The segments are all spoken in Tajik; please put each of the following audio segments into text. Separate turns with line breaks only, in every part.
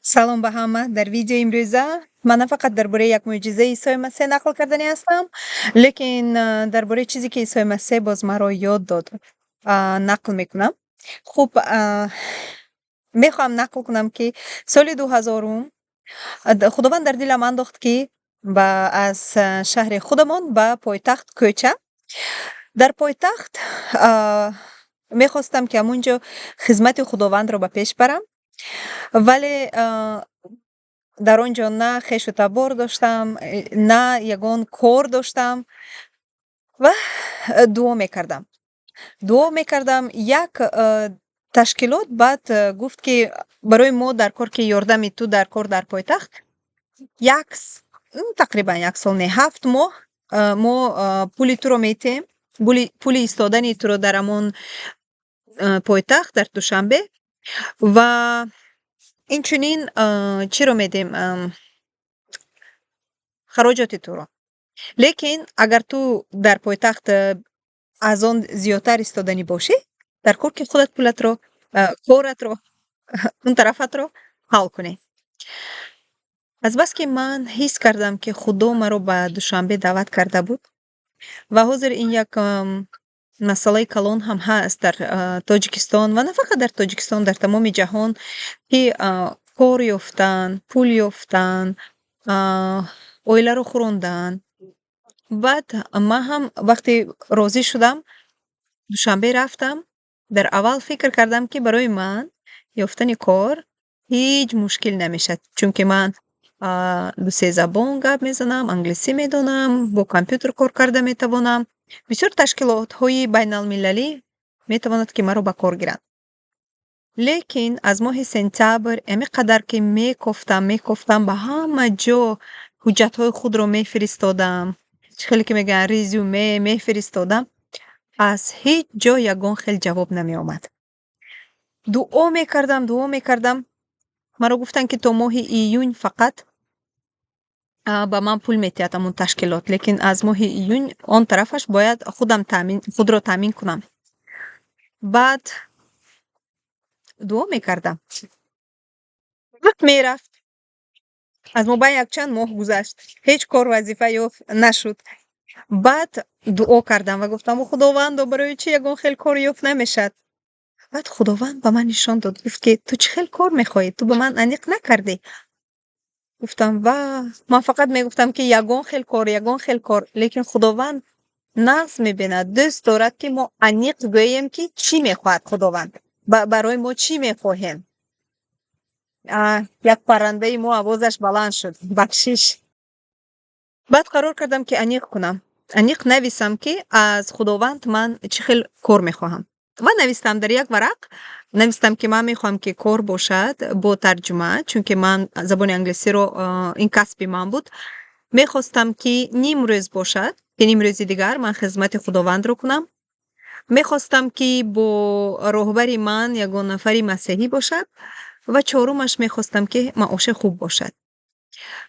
Салом ба ҳама. Дар видеои имрӯза ман на фақат дар бораи як мӯъҷизаи Исои Масеҳ нақл карданӣ ҳастам, лекин дар бораи чизе, ки Исои Масеҳ боз маро ёд дод, нақл мекунам. Хуб, мехоҳам нақл кунам, ки соли 2000-ум Худованд дар дилам андохт, ки аз шаҳри худамон ба пойтахт кӯчам. Дар пойтахт мехостам, ки ҳамун ҷо хизмати Худовандро ба пеш барам, вале дар он ҷо на хешу табор доштам, на ягон кор доштам ва дуо мекардам. Дуо мекардам, як ташкилот баъд гуфт, ки барои мо дар кор, ки ёрдами ту дар кор дар пойтахт, як тақрибан як сол не, 7 моҳ мо пули туро метиҳем, пули истодани туро дар ҳамон пойтахт, дар Душанбе, ва инчунин чиро медиҳем, хароҷоти туро. Лекин агар ту дар пойтахт аз он зиёдтар истоданӣ бошӣ, дар кор, ки худат пулатро, коратро, он тарафатро ҳал кунӣ. Азбаски ман ҳис кардам, ки Худо маро ба Душанбе даъват карда буд, ва ҳозир ин як масъалаи калон ҳам ҳаст дар Тоҷикистон ва на фақат дар Тоҷикистон, дар тамоми ҷаҳон, ки кор ёфтан, пул ёфтан, оиларо хӯрондан. Баъд ман ҳам вақте розӣ шудам, Душанбе рафтам. Дар аввал фикр кардам, ки барои ман ёфтани кор ҳеҷ мушкил намешавад, чунки ман ду-се забон гап мезанам, англисӣ медонам, бо компютер кор карда метавонам. Бисёр ташкилотҳои байналмилалӣ метавонад, ки маро ба кор гиранд. Лекин аз моҳи сентябр ҳамин қадар ки мекофтам, мекофтам, ба ҳама ҷо ҳуҷҷатҳои худро мефиристодам, чӣ хеле ки мегӯянд, резюме мефиристодам, аз ҳеҷ ҷо ягон хел ҷавоб намеомад. Дуо мекардам, дуо мекардам. Маро гуфтанд, ки то моҳи июн фақат ба ман пул метиҳад ҳамон ташкилот, лекин аз моҳи июн он тарафаш бояд худам таъмин, худро таъмин кунам. Баъд дуо мекардам. Вақт мерафт. Аз мобайн якчанд моҳ гузашт. Ҳеҷ кор, вазифа ёфт нашуд. Баъд дуо кардам ва гуфтам: «О Худовандо, барои чӣ ягон хел кор ёфт намешавад?» Баъд Худованд ба ман нишон дод, гуфт, ки ту чӣ хел кор мехоҳӣ? Ту ба ман аниқ накардӣ. Гуфтам: «Ва ман фақат мегуфтам, ки ягон хел кор, ягон хел кор», лекин Худованд нағз мебинад, дӯст дорад, ки мо аниқ гӯем, ки чӣ мехоҳад Худованд. Барои мо чӣ мехоҳем. Як паррандаи мо овозаш баланд шуд. Бахшиш. Баъд қарор кардам, ки аниқ кунам. Аниқ нависам, ки аз Худованд ман чӣ хел кор мехоҳам. Ва навистам дар як варақ, навистам, ки ман мехоҳам, ки кор бошад бо тарҷума, чунки ман забони англисиро, ин касби ман буд. Мехостам, ки нимрӯз бошад, ки нимрӯзи дигар ман хизмати Худовандро кунам. Мехостам, ки бо роҳбари ман ягон нафари масеҳӣ бошад, ва чорумаш, мехостам, ки маоши хуб бошад.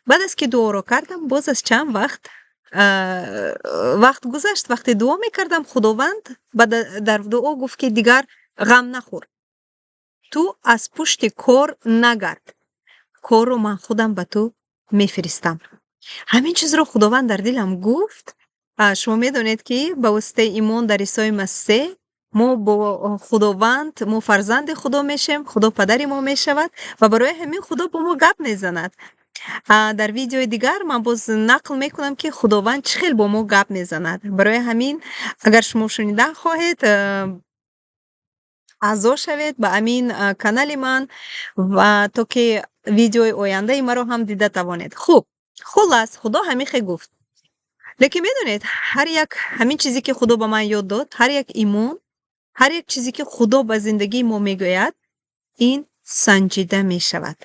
Баъд аз ки дуоро кардам, боз аз чанд вақт вақт гузашт, вақте дуо мекардам, Худованд дар дуо гуфт, ки дигар ғам нахӯр. Ту аз пушти кор нагард. Корро ман худам ба ту мефиристам. Ҳамин чизро Худованд дар дилам гуфт. Шумо медонед, ки ба воситаи имон дар Исои Масеҳ мо бо Худованд, мо фарзанди Худо мешавем, Худо падари мо мешавад ва барои ҳамин Худо бо мо гап мезанад. Дар видеои дигар ман боз нақл мекунам, ки Худованд чӣ хел бо мо гап мезанад. Барои ҳамин, агар шумо шунидан хоҳед, аъзо шавед ба ҳамин канали ман ва то ки видеои ояндаи маро ҳам дида тавонед. Хуб, хуллас, Худо ҳамин хел гуфт. Лекин медонед, ҳар як ҳамин чизе, ки Худо ба ман ёд дод, ҳар як имон, ҳар як чизе, ки Худо ба зиндагии мо мегӯяд, ин санҷида мешавад.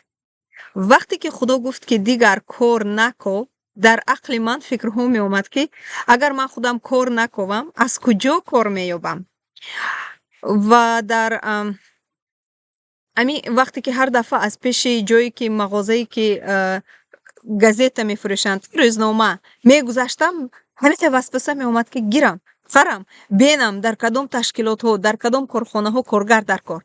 Вақте ки Худо гуфт, ки дигар кор наков, дар ақли ман фикрҳо меомад, ки агар ман худам кор наковам, аз куҷо кор меёбам? Ва дар ҳамин вақте ки ҳар дафъа аз пеши ҷое, ки мағозае, ки газета мефурӯшанд, рӯзнома, мегузаштам, ҳамин васваса меомад, ки гирам, харам, бенам, дар кадом ташкилотҳо, дар кадом корхонаҳо коргар дар кор.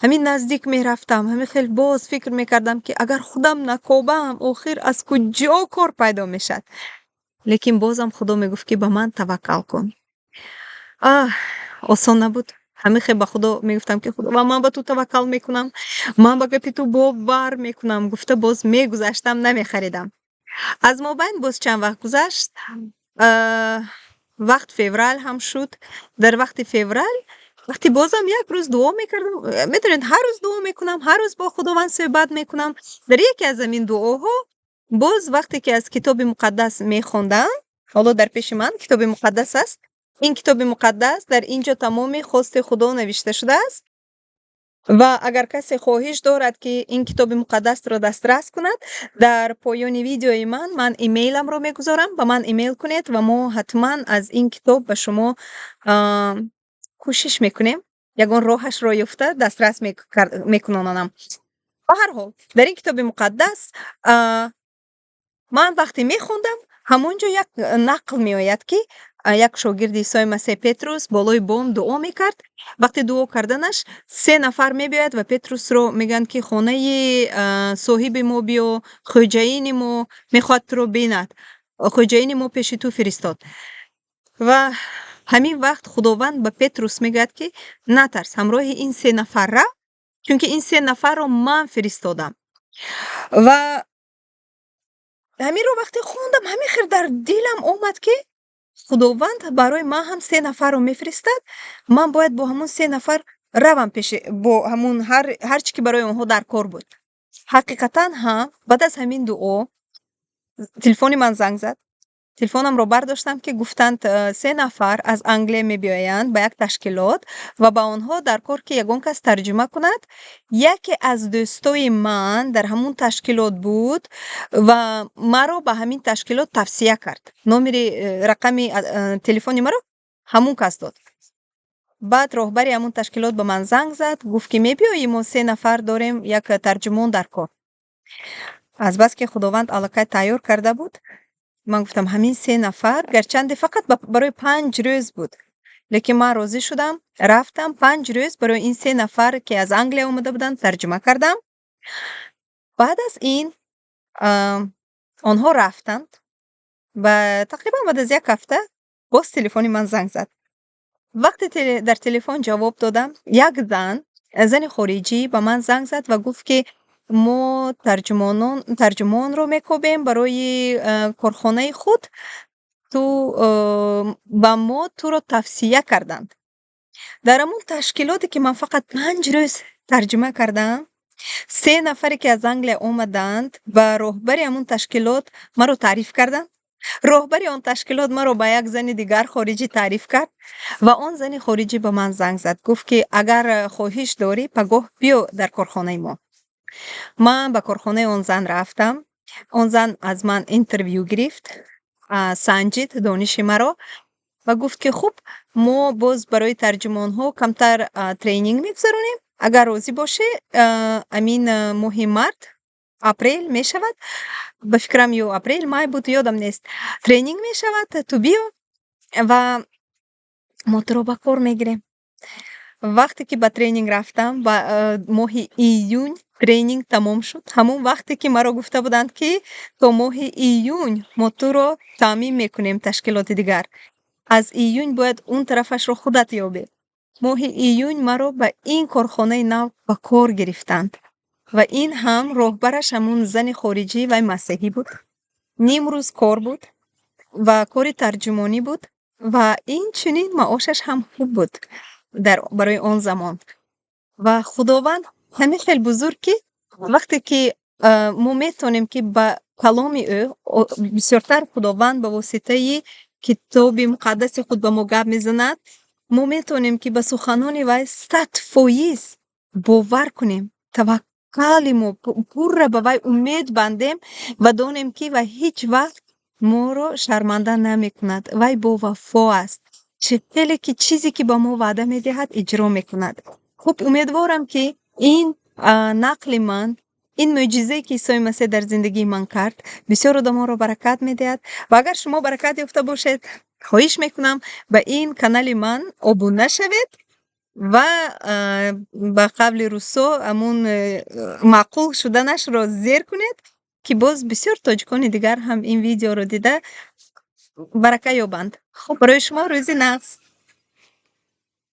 Ҳамин наздик мерафтам, ҳамин хел боз фикр мекардам, ки агар худам накобам, охир аз куҷо кор пайдо мешавад? Лекин бозам Худо мегуфт, ки ба ман таваккал кун. Аҳ, осон набуд. Ҳамин хел ба Худо мегуфтам, ки Худо, ман ба ту таваккал мекунам, ман ба гапи ту бовар мекунам, гуфта, боз мегузаштам, намехаридам. Аз мобайн боз чанд вақт гузашт, вақт феврал ҳам шуд. Дар вақти феврал, вақте бозам як рӯз дуо мекардам, медонед, ҳар рӯз дуо мекунам, ҳар рӯз бо Худованд суҳбат мекунам. Дар яке аз ҳамин дуоҳо боз, вақте ки аз Китоби Муқаддас мехондам, ҳоло дар пеши ман Китоби Муқаддас аст. Ин Китоби Муқаддас, дар ин ҷо тамоми хости Худо навишта шудааст ва агар касе хоҳиш дорад, ки ин Китоби Муқаддасро дастрас кунад, дар поёни видеои ман имейламро мегузорам, ба ман имейл кунед ва мо ҳатман аз ин китоб ба шумо кӯшиш мекунем, ягон роҳашро ёфта дастрас мекунонам. Ба ҳар ҳол, дар ин Китоби Муқаддас ман вақте мехондам, ҳамон ҷо як нақл меояд, ки як шогирди Исои Масеҳ, Петрус, болои бом дуо мекард. Вақте дуо карданаш, се нафар мебиёяд ва Петрусро мегӯянд, ки хонаи соҳиби мо биё, хӯҷаини мо мехоҳад туро бинад, хӯҷаини мо пеши ту фиристод. Ва ҳамин вақт Худованд ба Петрус мегӯяд, ки натарс, ҳамроҳи ин се нафар рав, чунки ин се нафарро ман фиристодам. Ва ҳаминро вақте хондам, ҳамин хел дар дилам омад, ки Худованд барои ман ҳам се нафарро мефиристад, ман бояд бо ҳамун се нафар равам пеши, бо ҳамун ҳар чӣ ки барои онҳо дар кор буд. Ҳақиқатан ҳам, баъд аз ҳамин дуо телефони ман занг зад. Телефонамро бардоштам, ки гуфтанд, се нафар аз Англия мебиёянд ба як ташкилот ва ба онҳо дар кор, ки ягон кас тарҷума кунад. Яке аз дӯстои ман дар ҳамун ташкилот буд ва маро ба ҳамин ташкилот тавсия кард. Номери рақами телефони маро ҳамун кас дод. Баъд роҳбари ҳамун ташкилот ба ман занг зад, гуфт, ки мебиёӣ, мо се нафар дорем, як тарҷумон дар кор. Азбаски Худованд аллакай тайёр карда буд, ман гуфтам, ҳамин се нафар, гарчанде фақат барои 5 рӯз буд, лекин ман розӣ шудам, рафтам, 5 рӯз барои ин се нафар, ки аз Англия омада буданд, тарҷума кардам. Баъд аз ин онҳо рафтанд ва тақрибан баъд аз як ҳафта боз телефони ман занг зад. Вақте дар телефон ҷавоб додам, як зан, зани хориҷӣ, ба ман занг зад ва гуфт, ки мо тарҷумонро мекобем барои корхонаи худ, ту ба мо туро тавсия карданд. Дар ҳамун ташкилоте, ки ман фақат 5 рӯз тарҷума кардам, се нафаре, ки аз Англия омаданд, ба роҳбари ҳамун ташкилот маро таъриф карданд. Роҳбари он ташкилот маро ба як зани дигар хориҷӣ таъриф кард ва он зани хориҷӣ ба ман занг зад, гуфт, ки агар хоҳиш дорӣ, пагоҳ биё дар корхонаи мо. Ман ба корхонаи он зан рафтам. Он зан аз ман интервю гирифт, санҷид дониши маро ва гуфт, ки хуб, мо боз барои тарҷумонҳо камтар тренинг мегузаронем, агар розӣ бошӣ, амин моҳи март, апрел мешавад, ба фикрам, ё апрел, май буд, ёдам нест, тренинг мешавад, ту биё ва мо туро ба кор мегирем. Вақте ки ба тренинг рафтам, ба моҳи июн тренинг тамом шуд. Ҳамон вақте ки маро гуфта буданд, ки то моҳи июн мо туро таъмин мекунем ташкилоти дигар, аз июн бояд он тарафашро худат ёбӣ, моҳи июн маро ба ин корхонаи нав ба кор гирифтанд. Ва ин ҳам роҳбараш ҳамун зани хориҷӣ, вай масеҳӣ буд. Нимрӯз кор буд ва кори тарҷумонӣ буд ва инчунин маошаш ҳам хуб буд дар барои он замон. Ва Худованд ҳамин хел бузург, ки вақте ки мо метавонем, ки ба каломи ӯ, бисёртар Худованд ба воситаи Китоби Муқаддаси худ ба мо гап мезанад, мо метавонем, ки ба суханони вай 100% бовар кунем, таваккали мо пурра ба вай умед бандем ва донем, ки вай ҳеҷ вақт моро шарманда намекунад. Вай бовафо аст, чӣ хеле ки чизе, ки ба мо ваъда медиҳад, иҷро мекунад. Хуб, умедворам, ки ин нақли ман, ин мӯъҷизае, ки Исои Масеҳ дар зиндагии ман кард, бисёр одамонро баракат медиҳад. Ва агар шумо баракат ёфта бошед, хоҳиш мекунам, ба ин канали ман обуна шавед. Ва ба қавли русо ҳамун маъқул шуданашро зер кунед, ки боз бисёр тоҷикони дигар ҳам ин видеоро дида барака ёбанд. Хуб, барои шумо рӯзи нағз.